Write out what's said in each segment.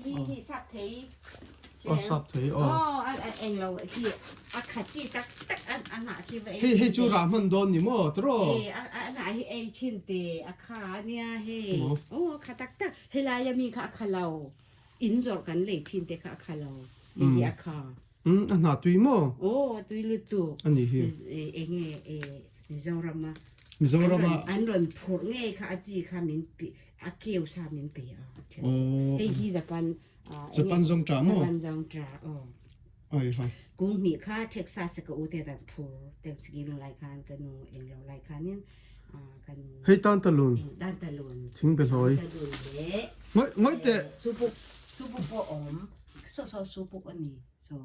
hi hi sap thei Aw sap thei aw. Aw a a eng lo hi a kha chi tak tak a a hnah khi va ei Hei hei chu rah hman dawn ni maw tiraw? E a a hnah hi ei thin te a kha a nia hei. Aw a kha tak tak helai a mi kha a kha lo in zawrh kan lei thin te kha a kha lo hei hi a kha. Um a hnah tui maw? Aw a tui lutuk. A ni hi. Enge e Mizoram a Mizoram a an rawn phurh ngei kha a chi kha min pi a keu sa min pe a. Hei hi Japan Japan zawng ṭah maw? Japan zawng ṭah aw. Ai ha. Kum hnih kha Texas ka u te kan phur Thanksgiving lai khan ka nu eng lo lai khanin kan Hei tan talun. Tan talun. Thing be hlawi. Talun le. Ngoi ngoi te. Supuk supuk pawh awm. So so supuk ani. So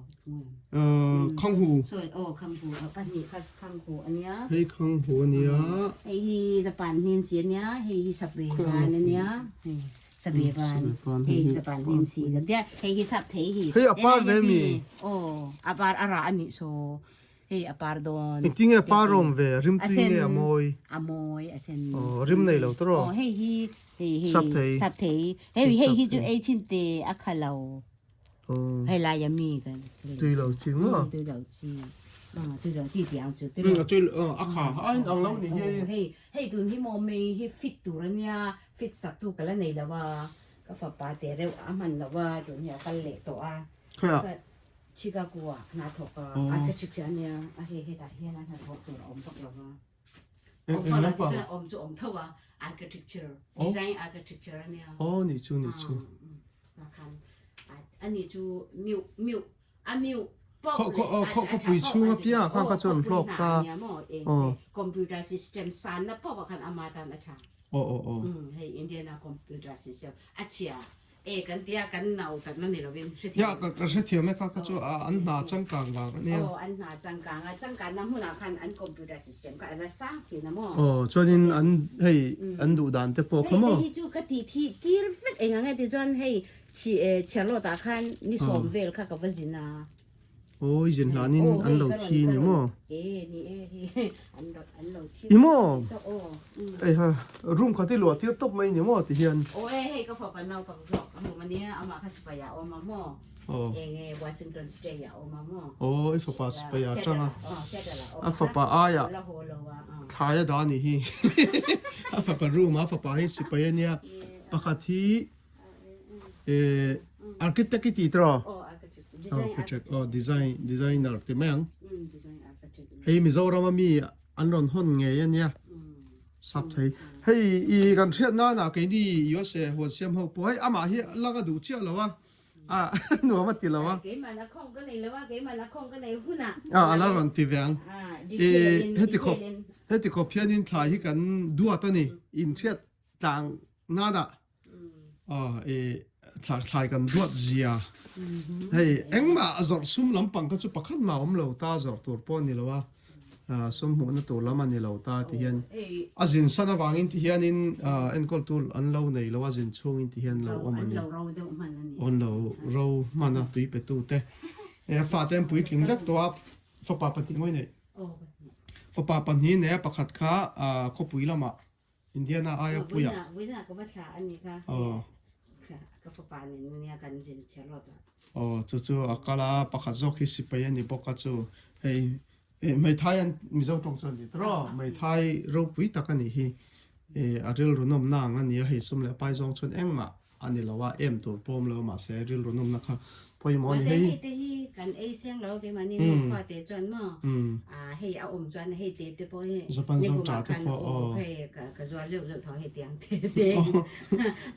Khanghu. So aw khanghu pahnih kha khanghu ania. Hei khanghu ania. Hei hi Japan hnin si ania. Hei hi sape van ania. Sabe van hei sapan hnim si kan tia hei hi sap thei hi hei a par ve mi aw a par a ra ani so hei a par dawn engtin nge par awm ve rim tui nge a mawi a mawi a sen aw rim nei lo tawh aw hei hi hei hi sap thei sap thei hei hei hi chu ei thin te a kha lo hei lai a mi kan tui lo chi maw tui lo chi tui lo chi tiang chu tui tui a kha a in ang lo ni hi hei hei tun hi maw mei hi fit tur ania Fit sak tu ka la nei lo a, ka fapa te reuh a hman lo a, tun hi a kal leh tawh a. Khawiah? Chicago ah hna thawk a, a ka chhi a nia, a hei hetah hian a hnathawk tur a awm vak lo a. Awm vak lo ti chuan awm chu awm tho a, architecture, design architecture a nia. Aw ni chu ni chu. Khan ani chu miuh miuh a miuh Khaw khaw khaw khawpui chhung apiang khan kha chuan hlawk ta. Aw. Computer system san na pawh khan ama tan a tha. Aw aw aw. Hei Indiana computer system a chhia e kan tia kan nau tak na ni lovin hrethiam. Ya ka ka hrethiam e kha kha chu an hna changkang vang a nia. Aw an hna changkang a changkan na hmunah khan an computer system kha a la sang thin a maw. Aw chuanin an hei an duh dan te pawh kha maw. Hei te hi chu ka tih thih tir vek eng ang e ti chuan hei Chhiarlawt ah khan ni sawm vel kha ka va zin a. Aw i zin hlanin an lo thi ni maw? E ni e hi an lo thi. I maw? Hei ha room khat i luah tir tawp mai ni maw ti hian. Aw e hei ka fapa naupang zawk a hmu ania amah kha sipai ah awm a maw? Eng e Washington State ah awm a maw? Aw i fapa sipai ah tang a. A fapa aia thlai a dah a nih hi. A fapa room ah a fapa hi sipai ania pakhat hi Architect i tih tawh? Aw architect. Design architect. Aw design designer ti mai ang. Hei Mizoram a mi an rawn hawn ngei a nia. Sap thei. Hei i kan hriat nan ah keini USA huan siam ho pawh hei amah hi lak a duh chiah lo a. A nuam a ti lo a. Keimah a khawng ka nei lo a keimah a khawng ka nei hun ah. A a la rawn ti ve ang. I heti khawp heti khawp hianin thlai hi kan duat a ni. Inhriat tlang nanah thlai kan duat zia hei engmah zawrh sum lampang kha chu pakhat mah awm lo ta zawrh tur pawh a ni lo a sum hmuhna tur lam a ni lo ta ti hian a zin san avangin ti hianin enkawl tur an lo nei lo a zin chhungin ti hian lo awm a ni an lo ro hman a tui pe tu te fate an puitling vek tawh a fapa pahnih mawi nei fapa pahnih nei a pakhat kha khawpui lamah Indiana aia puia. Vawiinah ka va thla a ni kha. Ka fapa nen nia kan zin che lawt a. Aw chu chu a kal a pakhat zawk hi sipai a ni bawk a chu hei hmeithai an Mizo tawng chuan ni tawh hmeithai ropui tak a nih hi a rilru nawmna ang a ni a hei sum leh pai zawng chuan engmah A ni lo a, em tur pawm lo mahse rilru nawmna kha pawimawh a ni hei. Mahse hei te hi kan ei seng lo keimahni nufa te chuan maw hei a awm chuan hei te te pawh hi Japan nikum zawng ah ta te khan pawh aw aw. hei ka zuar zeuh zeuh tho hei tiang te te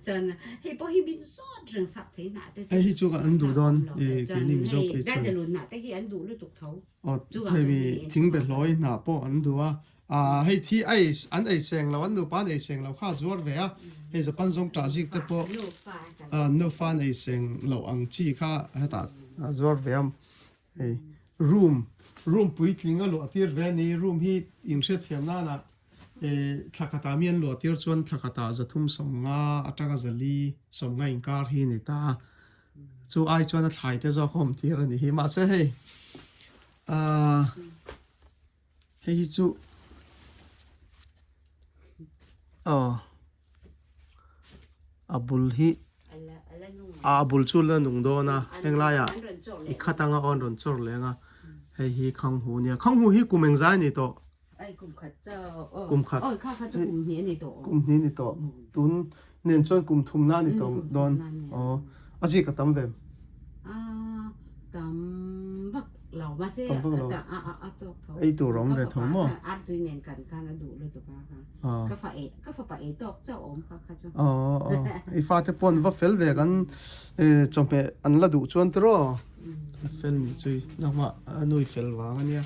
chuan hei pawh hi min zawt reng sak thei hnah te chu Hei hi chu an duh dawn awm lo i chuan keini Mizo hei phei chuan. Dandalun hnah te hi an duh lutuk tho Aw chuvang hei chuan mi hei en thing chhuak a. behlawi hnah pawh an duh a Ah hei thi a ei an ei seng lo an nupa an ei seng lo kha a zuar ve a hei Japan zawng tah zik te pawh ah nufa an ei seng lo ang chi kha hetah a zuar ve a hei room room puitling a luah tir ve a ni room hi inhriatthiam nana eh thla khatah mi an luah tir chuan thla khatah zathum sawmnga atanga zali sawmnga inkar hi a ni ta a chu ai chuan a thlai te zawk a awm tir a ni hi mahse hei ah. Hei hi chu aw a bul hi. A bul chu la nung dawn a heng laiah i khat anga aw an rawn chawr leng a hei hi khanghu a nia khanghu hi kum engzai a ni tawh kum khat kum hnih a ni tawh tun nen chuan kum thumna a ni tawh dawn aw a zik a tam ve tam vak lo ei tur a awm ve tho maw I fate pawh an va fel ve kan chawhmeh an la duh chuan tiraw a fel nih chu nangmah a nui fel vang a nia.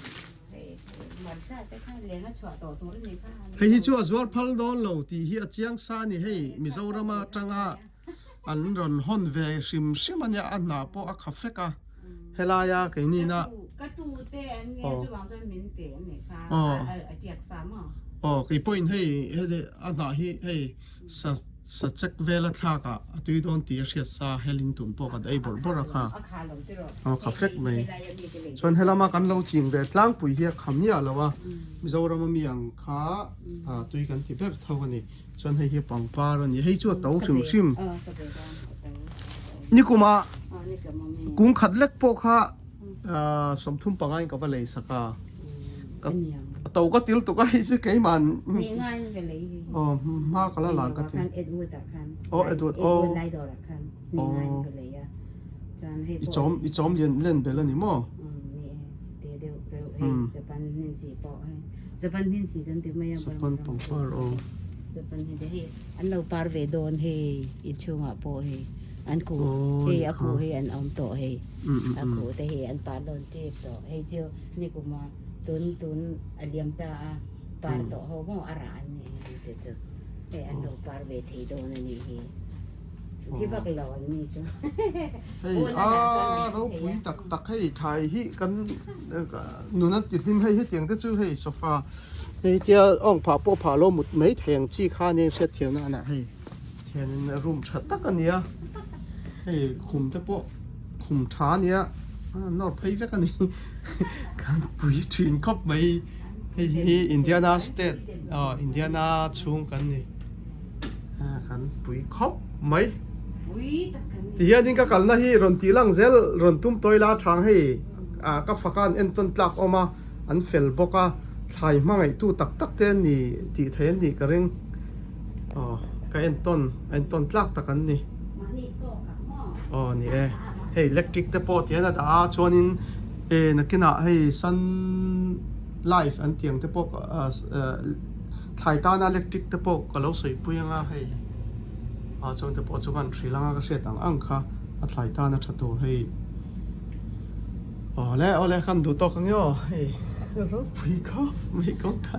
Hei hi chu a zuar phal dawn lo tih hi a chiang sa a ni hei Mizoram atanga an rawn hawn ve hrim hrim a nia a hna pawh a kha fek a helaia keinina aw aw keipawhin hei heti a hnah hi hei sa sa chek vela thlak ah a tui dawn tih a hriat sa helin tun pawh kan ei bawrh bawrh a kha aw kha fek mai chuan helama kan lo ching ve tlangpui hi a kha miah lo a Mizoram ami ang kha tui kan ti ber tho a ni. Chuan hei hi pangpar a ni. Hei chu a to hrim hrim. Nikuma kung khat lek pawh kha 35 in ka va lei sak a. A to ka til tuk a hei chu keimah aw hma ka la lan ka ti. Aw Edward aw. I chawm i chawm lian len bel a ni maw? Sapan pangpar aw. An lo par ve dawn hei inchhungah pawh hei an ku hei a ku hei an awm tawh hei a ku te hei an par dawn tep tawh hei chu nikuma tun tun a liam ta a par tawh ho maw a rah an ni hei te chu hei an lo par ve thei dawn a nih hi. Thi vak lo an ni chu. Hei a ropui tak tak hei thlai hi kan nuna ti hlim hei hetiang te chu hei sofa hei tia awng phah pawh phah lo mut mai thei ang chi kha nia hriat thiam na anah hei hianin room tha tak a nia hei khum te pawh khum tha a nia a nawr phei vek a ni kan pui thin khawp mai hei hi Indiana state aw Indiana chhung kan ni. Kan pui khawp mai. Tihianin ka kalna hi rawn tih lang zel rawn tum tawi la thang hei ka faka an entawn tlak awm a an fel bawk a thlai hmangaihtu tak tak te an ni tih theih an nih ka ring aw ka entawn a entawn tlak tak an ni aw ni e hei electric te pawh tihian a dah a chuanin nakinah hei sun life an tih ang te pawh Thlai tana electric te pawh ka lo sawipui anga hei ah chuan te pawh chu kan hrilh anga ka hriat ang ang kha a thlai tana tha tur hei awle awle kan duh tawk ang e aw hei ropui khawp mai kawng kha.